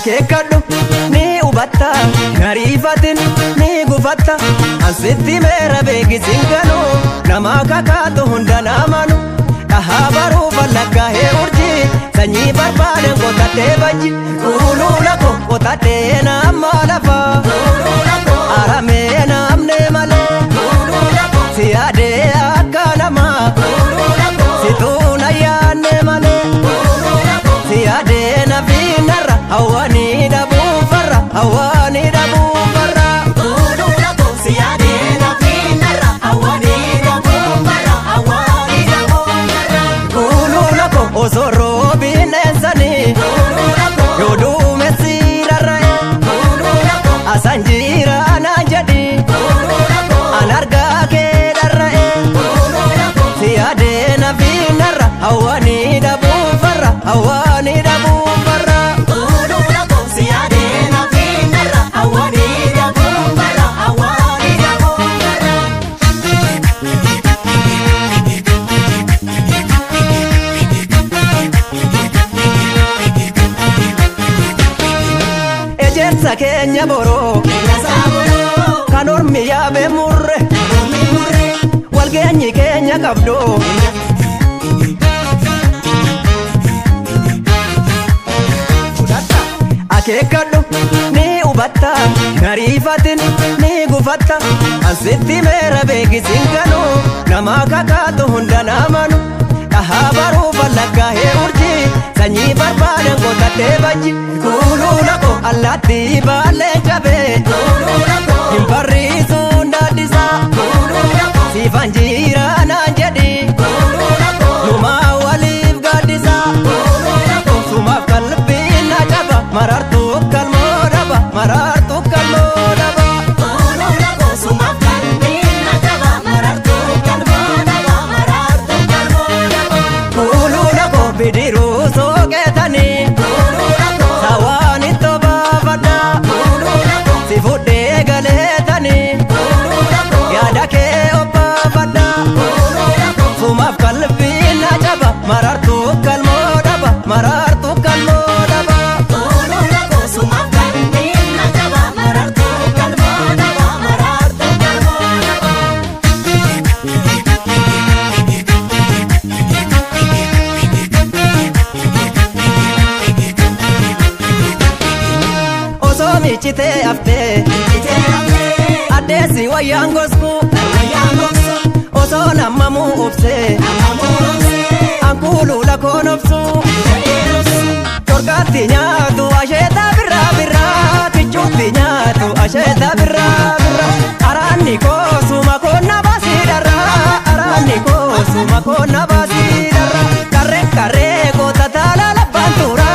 Akeekkadhu ni hubatta, nariifatin ni gufatta. Ansitti meera beekisin ganu, nama kakaatu hunda namanu. Dhahaa baruu fallakkaa'ee urjii, sanyii barbaadan qotadhee bajji. Kuuluula ko qotadhee nama lafa, aramee namne malee. Si yaadee akka namaa, si tuuna yaadne malee. Si yaadee na fiinarra, hawwaanii dhabuu farra, hawwaanii dhabuu farra. Kuuluula ko osoo roobiin eessanii, yoo duumessi rarra'e. Asan jira naan jedhi, an argaa kee dharra'e. Si yaadee na fiinarra, hawwaanii dhabuu farra, hawwaanii dhabuu farra. Ejersa keenya boroo kan ormi yaabe murre, walgeenyi keenya qabdu. Akeekkadhu ni hubatta, nariifatin ni gufatta. Ansitti meera beekisin ganu, nama kakaatu hunda namanu. Dhahaa baruu fallakkaa'ee urjii, sanyii barbaadan qotadhee bajji. Kuuluula ko allaattii baallee cabee, hin barriisuun daaddisaa. Siifan jira naan jedhi, numaa waliif gaaddisaa. Sumaaf qalbiin na caba, marartuu kalmoo dhaba, marartuu kalmoo dhaba. Kuuluula ko bidiruu sooqetanii, sawaan ittoo baafadha. Si fudhee galeetanii, yaada kee obbaafadha. Sumaaf qalbiin na caba, marartuu kalmoo dhaba, marartuu kalmoo dhaba. Osoo miiccitee haftee, addeessi wayyaan gosku. Osoo nammamuu obsee, ankuuluu lakoon obsu. Torkaatti nyaatu asheeta birraa birraa, kichuutti nyaatu asheeta birraa birraa. Araanni koosuma koonna baasii dharraa, araanni koosuma koonna baasii dharraa. Qarree qarree goota taala labbaan tura,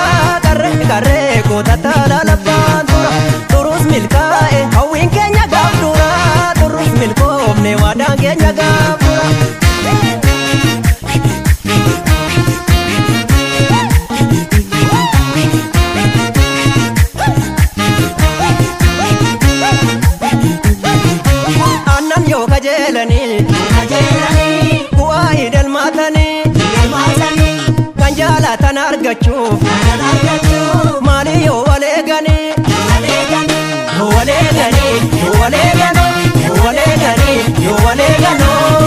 qarree qarree goota taala labbaan tura. Turus milkaa'e hawwiin keenya gaaf dura, turus milkoofne waadaan keenya gaaf dura. Aannan yoo kajeelanii, bu'aa hidhalmaatanii, kan jaalatan argachuuf maali yoo waleeganii? Yoo waleeganii, yoo waleeganoo, yoo waleeganii, yoo waleeganoo.